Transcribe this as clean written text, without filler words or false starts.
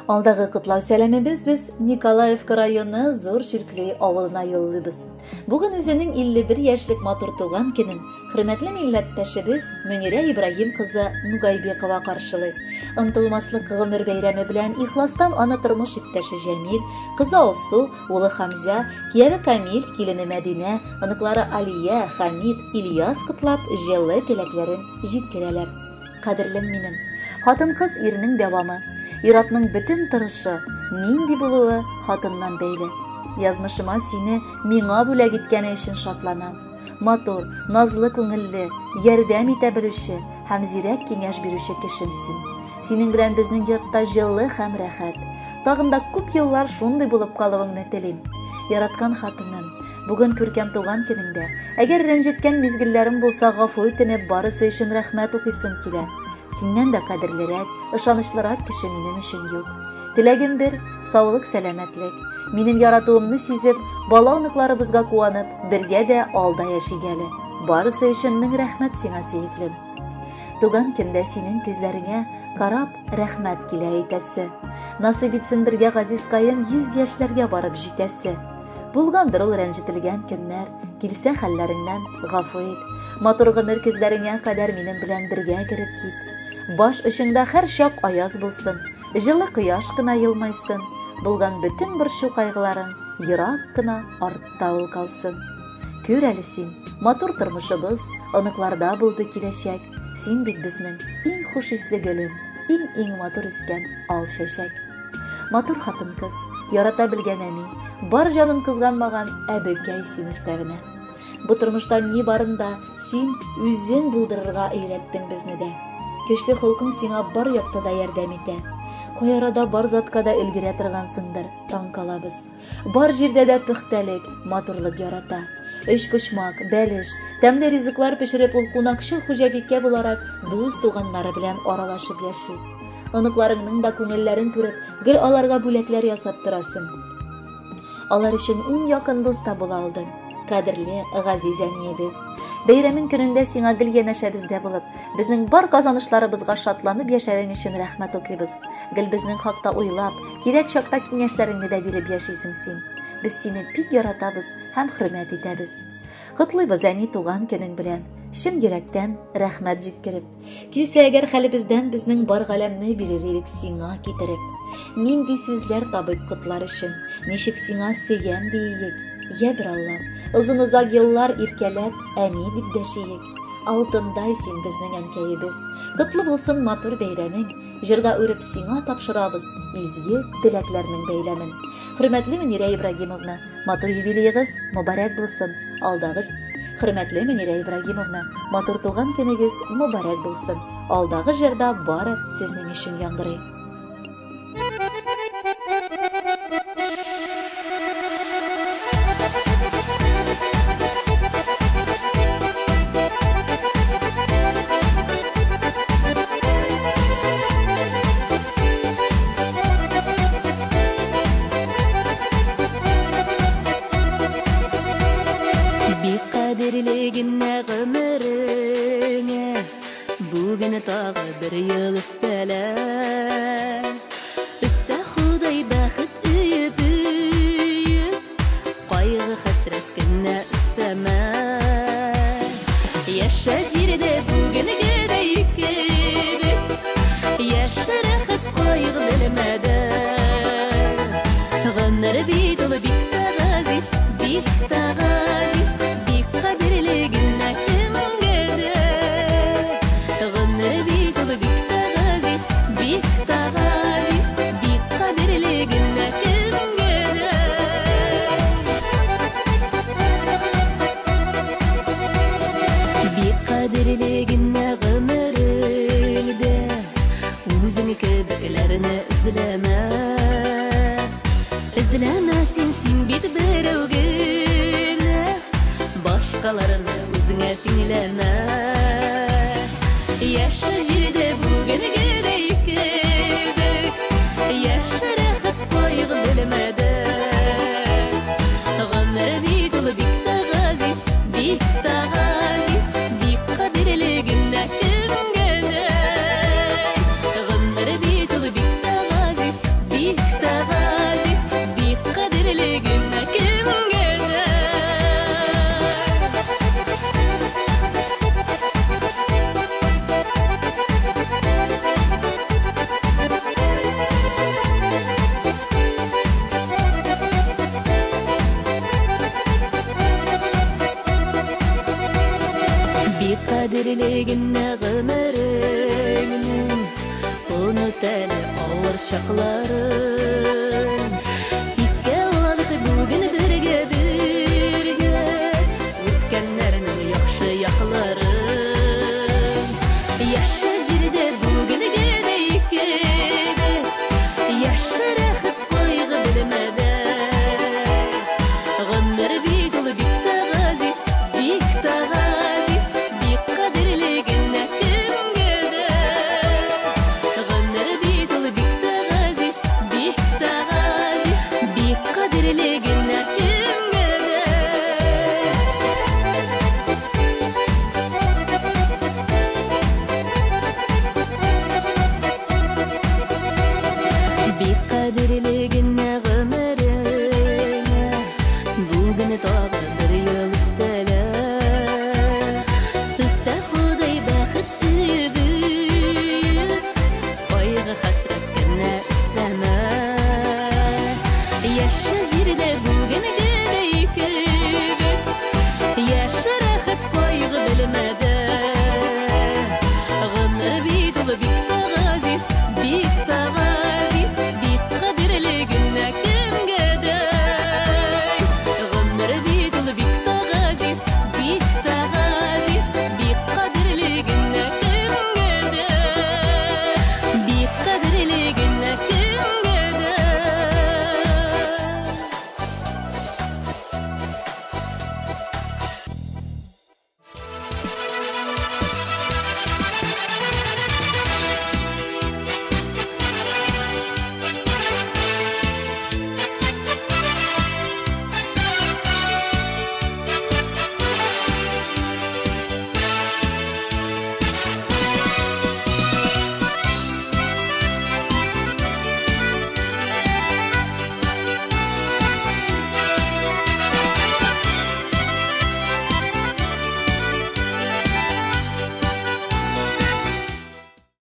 Алдагы котлау сәламебез без Николаевка районы Зур Чиркли авылына юллыйбыз. Бүген үзенең 51 яшьлек матур туган көнен хөрмәтле милләттәшебез Мөнирә Ибраһим кызы Нугайбекова каршылый. Онытылмаслык гомер бәйрәме белән ихластан аны тормыш иптәше Җәмил, кызы Алсу, улы Хамзя, кияве Камил, килене Мәдинә, оныклары Алия, Хамид, Ильяс котлап, җылы теләкләрен җиткерәләр. Кадерлем минем. Хатын-кыз ирнең дәвамы. Ир-атның бөтен торышы, нинди булуы хатыннан бәйле. Язмышыма сине миңа бүләк иткәне өчен шатланам. Матур, назлы күңелле, ярдәм итә белүче һәм зирәк киңәш бирүче кешем син. Синең белән безнең йортта җылы һәм рәхәт. Тагын да күп еллар шундый булып калуыңны телим. Яраткан хатыным, бүген күркәм туган көнеңдә, әгәр рәнҗеткән мизгелләрем булса, гафу үтенеп, барысы өчен рәхмәт укыйсым килә. Синнән дә кадерлерәк, ышанычлырак кеше минем өчен юк. Теләгем бер, саулык, сәламәтлек. Минем яратуымны сизеп, бала оныкларыбызга куанып, бергә дә алда яшик әле. Барысы өчен мең рәхмәт сиңа, сөеклем. Туган көндә синең күзләреңә карап, рәхмәт килә әйтәсе. Насыйп итсен бергә газизкаем 100 яшьләргә барып җитәсе. Булгандыр ул рәнҗетелгән көннәр, килсә хәлләреңнән гафу ит. Матур гомер көзләреңә кадәр минем белән бергә кереп кит. Баш очыңда һәр чак аяз булсын, җылы кояш кына елмайсын. Булган бөтен борчу кайгыларың ерак кына артта ул калсын. Күр әле син, матур тормышыбыз, оныкларда булды киләчәк. Син бит безнең иң хуш исле гөлем, иң-иң матур үскән ал чәчәк. Матур хатын-кыз, ярата белгән әни, бар җанын кызганмаган әбекәй син өстәвенә. Бу тормышта ни барын да син үзең булдырырга өйрәттең безне дә. Көчле холкың сиңа бар якта да ярдәм итә. Кай арада бар затка да өлгерә торгансыңдыр, таң калабыз. Бар җирдә дә пөхтәлек, матурлык ярата. Өчпочмак, бәлеш, тәмле ризыклар пешереп ул кунакчыл хуҗабикә буларак дус туганнары белән аралашып яши. Оныкларыңның да күңелләрен күреп, гел аларга бүләкләр ясап торасың. Алар өчен иң якын дус та була алдың. Кадерле, газиз әниебез. Бәйрәмең көнендә сиңа гел янәшәбездә булып, безнең бар казанышларыбызга шатланып яшәвең өчен рәхмәт укыйбыз. Гел безнең хакта уйлап, кирәк чакта киңәшләреңне дә биреп яшисең син. Без сине бик яратабыз һәм хөрмәт итәбез. Котлыйбыз әни туган көнең белән. Чын йөрәктән рәхмәт җиткереп. Килсә әгәр хәлебездән безнең бар галәмне бирер идек сиңа китереп. Нинди сүзләр табыйк котлар өчен, ничек сиңа сөям диек. Я бер Аллам, озын-озак еллар иркәләп, әни дип дәшиек. Алтындай син безнең әнкәебез. Котлы булсын матур бәйрәмең. Җырга үреп сиңа тапшырабыз изге теләкләрнең бәйләмен. Хөрмәтле Мөнирә Ибрагимовна, матур юбилеегыз мөбарәк булсын. Алдагы Хөрмәтле Мөнирә Ибрагимовна, матур туган көнегез мөбарәк булсын. Алдагы җырда бары сезнең өчен яңгырый. Бик кадерле генә гомереңә бүген тагы бер ел өстәлә. Өстә Ходай бәхет өеп өеп, кайгы хәсрәт кенә өстәмә. Яшә җирдә бүгенгедәй кебек, яшә рәхәт кайгы белмәдән. Гомер бит ул бик тә газиз, бик тә газиз, бик кадерле генә кемгә дә. Гомер бит ул бик тә газиз, бик тә матур чакларын. Искә алыйк бүген бергә, бергә үткәннәрнең яхшы якларын. Яшь